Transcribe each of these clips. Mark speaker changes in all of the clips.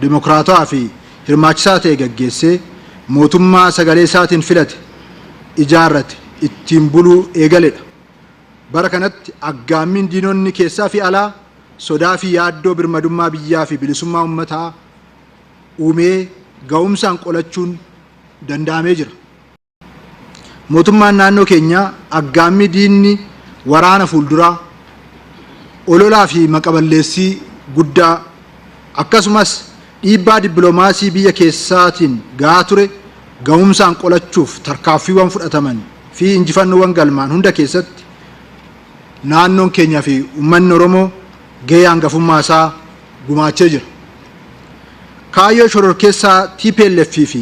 Speaker 1: Dimokiraatawaa fi hirmaachisaa ta'e gaggeessee mootummaa sagalee isaatiin filate ijaarrate ittiin buluu eegaledha. Bara kanatti aggaammiin diinonni keessaa fi alaa sodaa fi yaaddoo birmadummaa biyyaa fi bilisummaa uummataa uumee ga'umsaan qolachuun danda'amee jira. Mootummaan naannoo keenyaa aggaammii diinni waraana fuulduraa, ololaa fi maqaballeessii guddaa akkasumas dhiibbaa dippiloomaasii biyya keessaatiin gahaa ture ga'umsaan qolachuuf tarkaaffiiwwan fudhataman fi injifannoowwan galmaan hunda keessatti naannoon keenya fi uummanni Oromoo gahee hangafummaa isaa gumaachee jira. Kaayyoo shororkeessaa tplf fi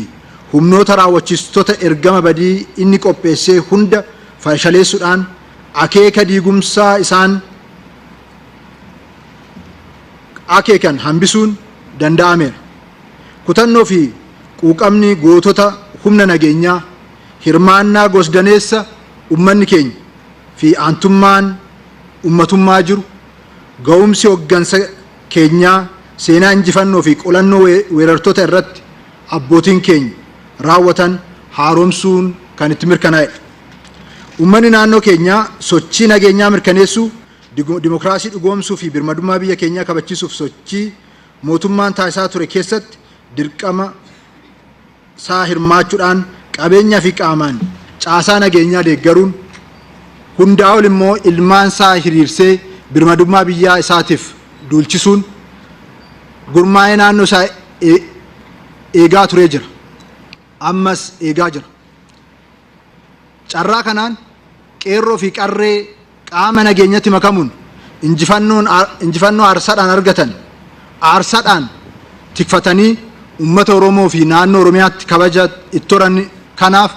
Speaker 1: humnoota raawwachiistota ergama badii inni qopheessee hunda fashaleessuudhaan akeeka diigumsaa isaan akeekan hambisuun danda'ameera. Kutannoo fi quuqamni gootota humna nageenyaa, hirmaannaa gosdaneessa ummanni keenya fi aantummaan ummatummaa jiru, ga'umsi hoggansa keenyaa seenaa injifannoo fi qolannoo weerartoota irratti abbootiin keenya raawwatan haaromsuun kan itti mirkanaa'edha. Uummanni naannoo keenyaa sochii nageenyaa mirkaneessuu, dimokiraasii dhugoomsuu fi birmadummaa biyya keenyaa kabachiisuuf sochii mootummaan taasisaa ture keessatti dirqama isaa hirmaachuudhaan qabeenyaa fi qaamaan caasaa nageenyaa deeggaruun hundaa ol immoo ilmaan isaa hiriirsee birmadummaa biyyaa isaatiif duulchisuun gurmaa'ee naannoo isaa eegaa turee jira. Ammas eegaa jira. Carraa kanaan qeerroo fi qarree qaama nageenyatti makamuun injifannoo aarsaadhaan argatan aarsaadhaan tikfatanii uummata Oromoo fi naannoo Oromiyaatti kabaja itti horan kanaaf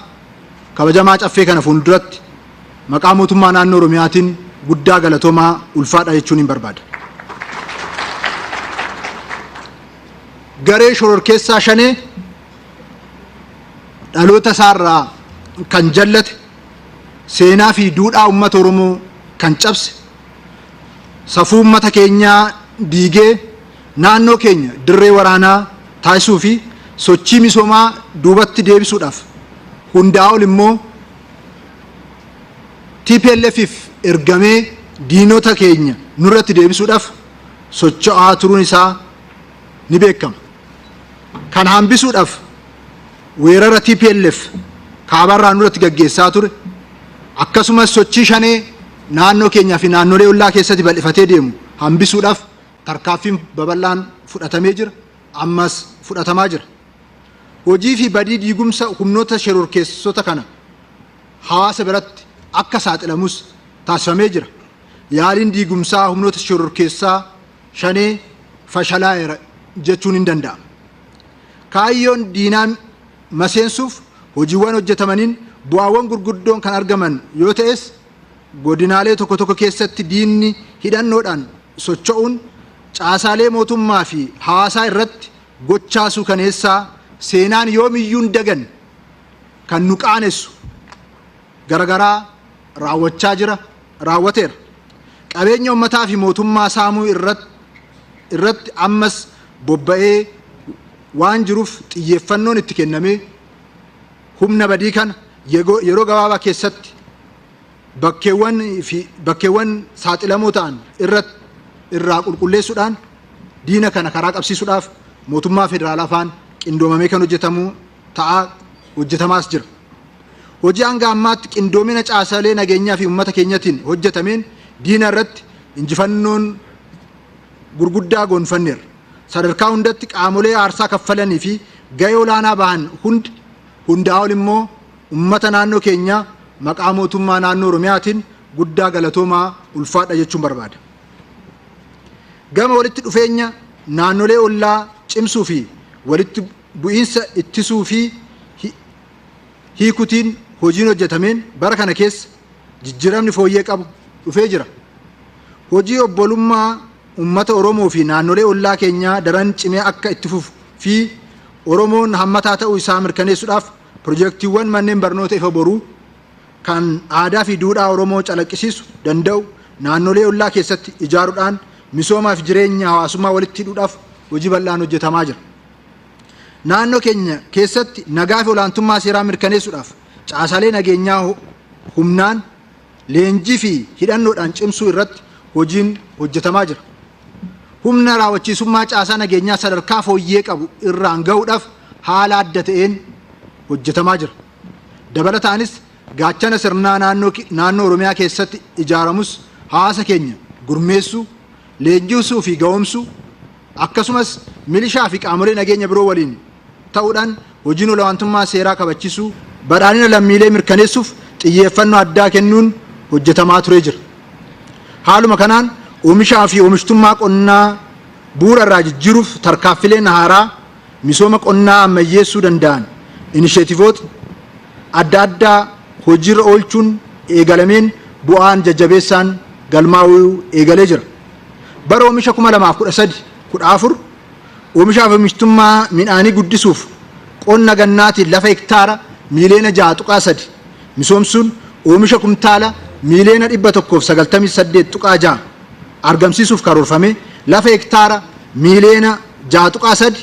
Speaker 1: kabajamaa caffee kana fuulduratti maqaa mootummaa naannoo Oromiyaatiin guddaa galatoomaa ulfaadha jechuun hin barbaada. Garee shororkeessaa shanee dhaloota isaarraa kan jallate seenaa fi duudhaa uummata Oromoo kan cabse safuu uummata keenyaa diigee naannoo keenya dirree waraanaa taasisuu fi sochii misoomaa duubatti deebisuudhaaf hundaa ol immoo TPLFif ergamee diinota keenya nurratti deebisuudhaaf socho'aa turuun isaa ni beekama. Kan hambisuudhaaf weerara TPLF kaabarraa nurratti gaggeessaa ture akkasumas sochii shanee naannoo keenyaa fi naannolee ollaa keessatti bal'ifatee deemu hambisuudhaaf tarkaanfiin babal'aan fudhatamee jira, ammas fudhatamaa jira. Hojii fi badii diigumsa humnoota shororkeessota kana hawaasa biratti akka saaxilamus taasifamee jira. Yaaliin diigumsaa humnoota shororkeessaa shanee fashalaa'eera jechuun hin danda'ama. Kaayyoon diinaa maseensuuf hojiiwwan hojjetamaniin bu'aawwan gurguddoon kan argaman yoo ta'es godinaalee tokko tokko keessatti diinni hidhannoodhaan socho'uun caasaalee mootummaa fi hawaasaa irratti gochaa suukaneessaa seenaan yoomiyyuu hin daganne kan nu qaanessu garagaraa raawwachaa jira, raawwateera. Qabeenya uummataa fi mootummaa saamuu irratti ammas bobba'ee waan jiruuf xiyyeeffannoon itti kennamee humna badii kana yeroo gabaabaa keessatti bakkeewwan saaxilamoo ta'an irraa qulqulleessuudhaan diina kana karaa qabsiisuudhaaf mootummaa federaalaa faan qindoomamee kan hojjetamu ta'aa hojjetamaas jira. Hojii hanga ammaatti qindoomina caasalee nageenyaa fi uummata keenyatiin hojjetameen diina irratti injifannoon gurguddaa goonfanneerra. Sadarkaa hundatti qaamolee aarsaa kaffalanii fi gahee olaanaa bahan hundi hundaa ol immoo uummata naannoo keenyaa maqaa mootummaa naannoo Oromiyaatiin guddaa galatoomaa ulfaadha jechuun barbaada. Gama walitti dhufeenya naannolee ollaa cimsuu fi walitti bu'iinsa ittisuu fi hiikutiin hojiin hojjetameen bara kana keessa jijjiiramni fooyyee qabu dhufee jira. Hojii obbolummaa uummata Oromoo fi naannolee ollaa keenyaa daran cimee akka itti fufu fi Oromoon hammataa ta'uu isaa mirkaneessuudhaaf pirojektiiwwan manneen barnoota Ifa Boruu kan aadaa fi duudhaa Oromoo calaqqisiisu danda'u naannolee ollaa keessatti ijaaruudhaan misoomaa fi jireenya hawaasummaa walitti hidhuudhaaf hojii bal'aan hojjetamaa jira. Naannoo keenya keessatti nagaa fi olaantummaa seeraa mirkaneessuudhaaf caasaalee nageenyaa humnaan, leenjii fi hidhannoodhaan cimsuu irratti hojiin hojjetamaa jira. Humna raawwachiisummaa caasaa nageenyaa sadarkaa fooyyee qabu irraan gahuudhaaf haala adda ta'een hojjetamaa jira. Dabalataanis gaachana sirnaa naannoo Oromiyaa keessatti ijaaramus hawaasa keenya gurmeessuu, leenjisuu fi ga'oomsuu, akkasumas milishaa fi qaamolee nageenya biroo waliin ta'uudhaan hojiin olaantummaa seeraa kabachiisuu, badhaadhina lammiilee mirkaneessuuf xiyyeeffannoo addaa kennuun hojjetamaa turee jira. Haaluma kanaan oomishaa fi oomishtummaa qonnaa bu'uura irraa jijjiiruuf tarkaanfileen haaraa misooma qonnaa ammayyeessuu danda'an inisheetivoota adda addaa hojiirra oolchuun eegalameen bu'aan jajjabeessaan galmaa'uu eegalee jira. Bara oomisha 2013-14 oomishaa fi oomishtummaa midhaanii guddisuuf qonna gannaatiin lafa hektaara miiliyoona 6.3 misoomsuun oomisha kumtaala miiliyoona 198.6 argamsiisuuf karoorfame lafa hektaara miiliyoona 6.3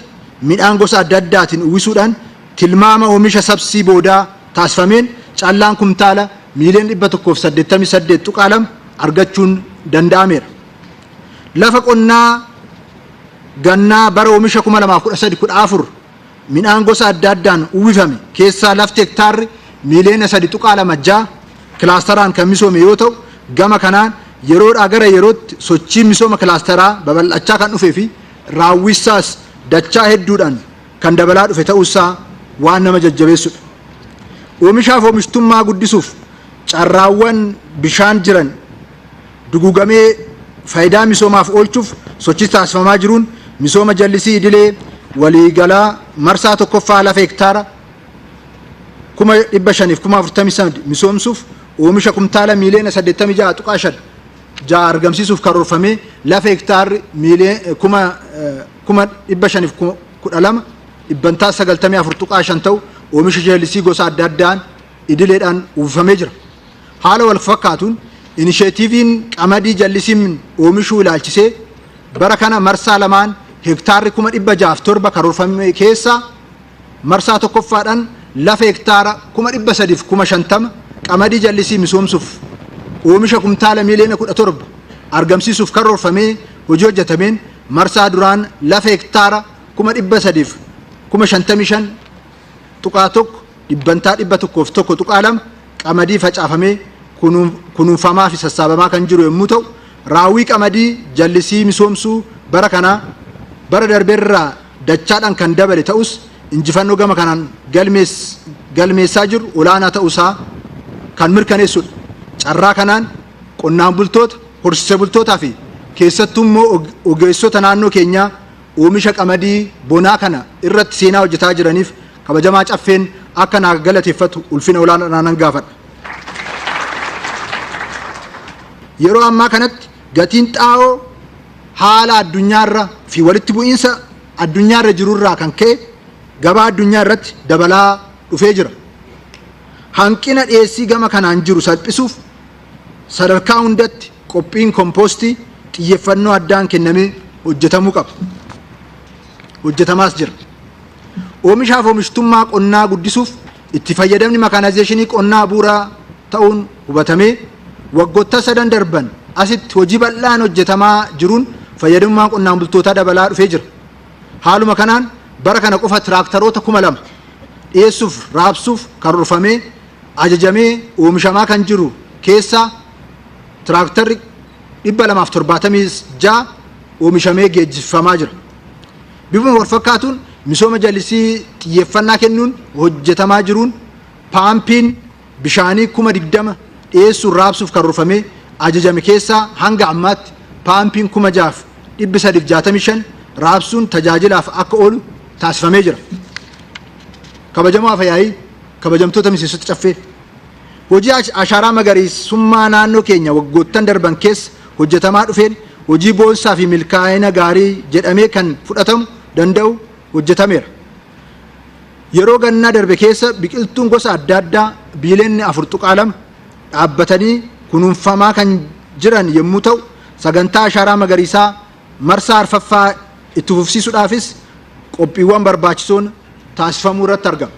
Speaker 1: midhaan gosa adda addaatiin uwwisuudhaan tilmaama oomisha sabsii boodaa taasifameen callaan kumtaala miiliyoona 188.2 argachuun danda'ameera. Lafa qonnaa gannaa bara oomisha 2013-14 midhaan gosa adda addaan uwwifame keessaa lafti hektaarri miiliyoona 3.26 kilaasteraan kan misoome yoo ta'u, gama kanaan yeroodhaa gara yerootti sochiin misooma kilaasteraa babal'achaa kan dhufee fi raawwisaas dachaa hedduudhaan kan dabalaa dhufe ta'uusaa waan nama jajjabeessudha. Oomishaaf oomishtummaa guddisuuf carraawwan bishaan jiran dugugamee faayidaa misoomaaf oolchuuf sochii taasifamaa jiruun misooma jallisii idilee waliigalaa marsaa tokkoffaa lafa hektaara 543,000 misoomsuuf oomisha kumtaala miiliyoona 86.5 argamsiisuuf karoorfamee lafa hektaarri 512,000 94.5% ta'u oomisha jallisii gosa adda addaan idileedhaan uwwifamee jira. Haala wal fakkaatuun inisheetiiviin qamadii jallisiin oomishuu ilaalchisee bara kana marsaa lamaan hektaarri 607,000 karoorfame keessaa marsaa tokkoffaadhaan lafa hektaara 350,000 qamadii jallisii misoomsuuf oomisha kumtaala miiliyoona 17 argamsiisuuf karoorfamee hojii hojjetameen marsaa duraan lafa hektaara 355.1 101.2% qamadii facaafamee kunuunfamaa fi sassaabamaa kan jiru yommuu ta'u, raawwii qamadii jallisii misoomsuu bara kanaa bara darbeerraa dachaadhaan kan dabale ta'us injifannoo gama kanaan galmeessaa jiru olaanaa ta'uusaa kan mirkaneessudha. Carraa kanaan qonnaan bultoota, horsiise bultootaa fi keessattuu immoo ogeessota naannoo keenyaa oomisha qamadii bonaa kana irratti seenaa hojjetaa jiraniif kabajamaa caffeen akka naa galateeffatu ulfina olaanaadhaan nan gaafadha. Yeroo ammaa kanatti gatiin xaa'oo haala addunyaarra fi walitti bu'iinsa addunyaarra jirurraa kan ka'e gabaa addunyaa irratti dabalaa dhufee jira. Hanqina dhiyeessii gama kanaan jiru salphisuuf sadarkaa hundatti qophiin kompoostii xiyyeeffannoo addaan kennamee hojjetamuu qaba. Hojjetamaas jira. Oomishaaf oomishtummaa qonnaa guddisuuf itti fayyadamni makaanaayizeeshinii qonnaa bu'uura ta'uun hubatamee waggoottan sadan darban asitti hojii bal'aan hojjetamaa jiruun fayyadamummaan qonnaan bultootaa dabalaa dhufee jira. Haaluma kanaan bara kana qofa tiraaktaroota 2000 dhiyeessuuf raabsuuf karoorfamee ajajamee oomishamaa kan jiru keessaa tiraaktarri 276 oomishamee geejjifamaa jira. Bifuma wal fakkaatuun misooma jallisii xiyyeeffannaa kennuun hojjetamaa jiruun paampiin bishaanii 20,000 dhiyeessuun raabsuuf karoorfamee ajajame keessaa hanga ammaatti paampiin 6,365 raabsuun tajaajilaaf akka oolu taasifamee jira. Kabajamoo Afayaayii, kabajamtoota miseensota caffee. Hojii ashaaraa magariisummaa naannoo keenya waggoottan darban keessa hojjetamaa dhufeen hojii boonsaa fi milkaa'ina gaarii jedhamee kan fudhatamu danda'u hojjetameera. Yeroo gannaa darbe keessa biqiltuun gosa adda addaa biiliyoonni 4.2 dhaabbatanii kunuunfamaa kan jiran yommuu ta'u, sagantaa ashaaraa magariisaa marsaa arfaffaa itti fufsiisuudhaafis qophiiwwan barbaachisoon taasifamuu irratti argama.